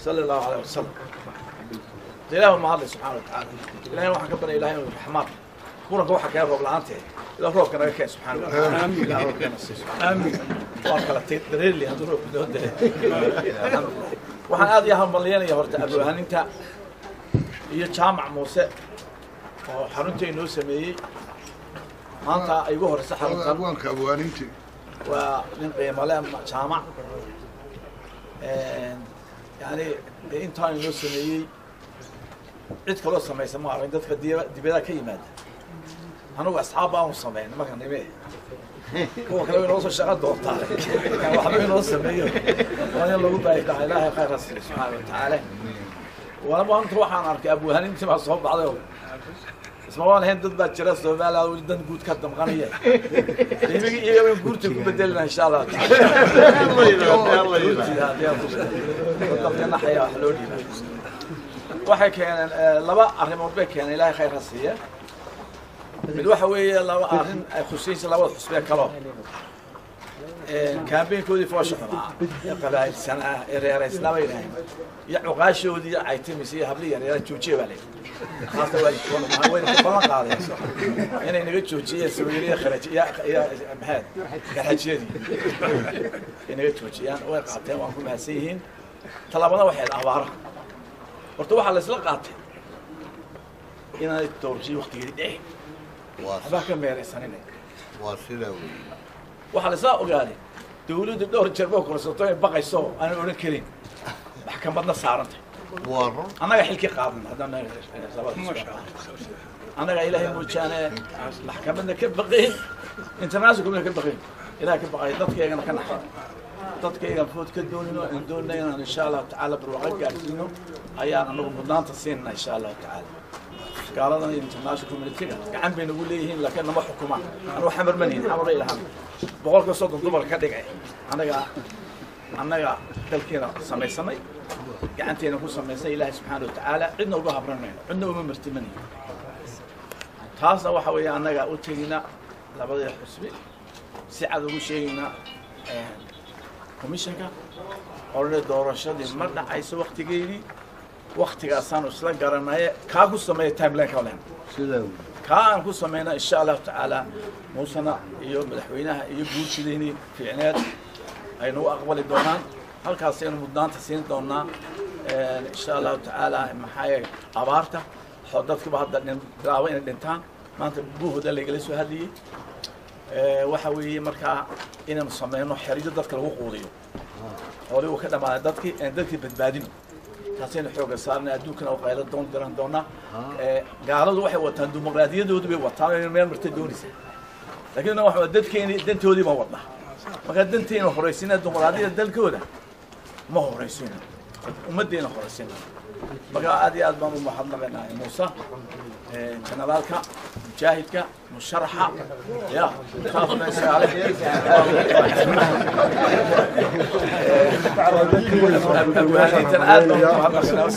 Sala Allahu caleyh wasalam. Ilaah ma hadlay subxaana watacaala. Ilahay waxaan ka barya Ilahay inuu raxmaad muranka waxa keena roob la-aanteed ilaa roobka naga keen subxaana watacaala. Ilaah roobkeena sii subxaana. Waa kala teg dareerli hadduu roobku noo dee. Waxaan aad iyo hambalyanaya horta abwahaninta iyo Jaamac Muuse oo xarunta inoo sameeyey maanta ay ugu horeysa xaruntan. Abwaanka abwaaninti waa nin qiimo leh Jaamac, yani dee intaan inoo sameeyey cid kaloo samaysa ma arag. Dadka dibadaha ka yimaada anagu asxaab baanu samayn marka nime kuwa kale way noo soo shaqo doontaa, waxba inoo sameeyo waa in lagu baahitaca. Ilaahay khayr ha siiyo subxaana watacaala. Maanta waxaan arkay abwahanintii baa soo baxday oo isma waan ahayn. Dad baa jira Soomaaliya weli dan guud ka damqanaya. Imigi iyaga bayn guurta ku bedelina insha Allah dalkanaxaya wax loo dhiiba. Waxay keeneen laba arrimood bay keeneen, Ilaahay khayr ha siiya. Mid waxa weeye laba arrin ay khusaysa labada xusbee kaloo kaambeynkoodii foosha xumaa ee qabaa'ilsan ah ee reeraysnaa bay yidhaaheen iyo cuqaashoodii caytimis iyo habli yaryara joojiya baa layidhi. Taasna waa wayna ku ballan qaadeen inay naga joojiyeen sawiiriya kharaj iyo maxaad garxajiyadii ay naga joojiyaan. Way qaateen, waan ku mahadsan yihiin. Talaabada waxay ahayd abaara. Horta waxaa la isla qaatay inaanay doorashadii waktigeedii dhicin, waxbaa ka meeraysanina. Waa sidaa weeye. Waxaa la isla ogaaday dawladdu dhowr jeer boo korsato inay baqayso aanan odhan karin maxkamadna saarantay. Waa run. Annaga xilkii qaadan haddaan annaga Ilaahay moojaane maxkamadna ka baqayn, international ka baqayn, Ilahay ka baqay, dadkaygana ka naxay, dadkaygan food ka doonino aan doonina inaan insha Allahu tacaala barwaaqo gaarsiino ayaan anagu mudnaanta siinana insha Allahu tacaala. Gaaladan iyo international community-ga gacan bay nagu leeyihiin laakiin nama xukumaan. Anugu xamar manihin, xamar bay ilahaan 30% dumarka ka dhigay. Annaga dalkeena samaysanay, gacanteena ku samaysay, Ilaahay subxaana watacaala cidna uga habranayno, cidna uma martimanayo. Taasna waxa weeye annaga u tegina labadii xusbi si cad ugu sheegaynaa commissionka orne doorashadii ma dhacayso waktigeedii, waktigaasaanu isla garanaye kaa ku sameeya timeline len sidaa weeye. Kaa aan ku sameyna insha Allahu tacaala Muusena iyo madaxweynaha iyo guursideynii fiicneed ay nagu aqbali doonaan. Halkaasaynu mudnaanta siin doonaa insha Allahu tacaala. Maxaa yeele abaarta dadkiiba hadda bilaaba inay dhintaan. Maanta buuhooda lagala soo hadlayey waxa weeye markaa inaynu sameyno xeriyo dadka lagu quudiyo xoolihii uu ka dhamaaday, dadkii aan dadkii badbaadino, taasaynu xooga saarnay. Adduunkana u qaylo doon diran doonaa. Gaaladu waxay wataan dimuqraadiyadoodu bay wataan inay meel martay doonaysaa, laakiin waxa dadkeeni dantoodii baan wadnaa. Marka danteena horaysiina, dimuqraadiyada dalkooda ma horaysiino, ummaddeena horaysiina. Marka aad iyo aad baan u mahadnaqaynaa Muuse generaalka mujaahidka musharaxa ya abwaaniintan aad baan u mahadnaqaynaa.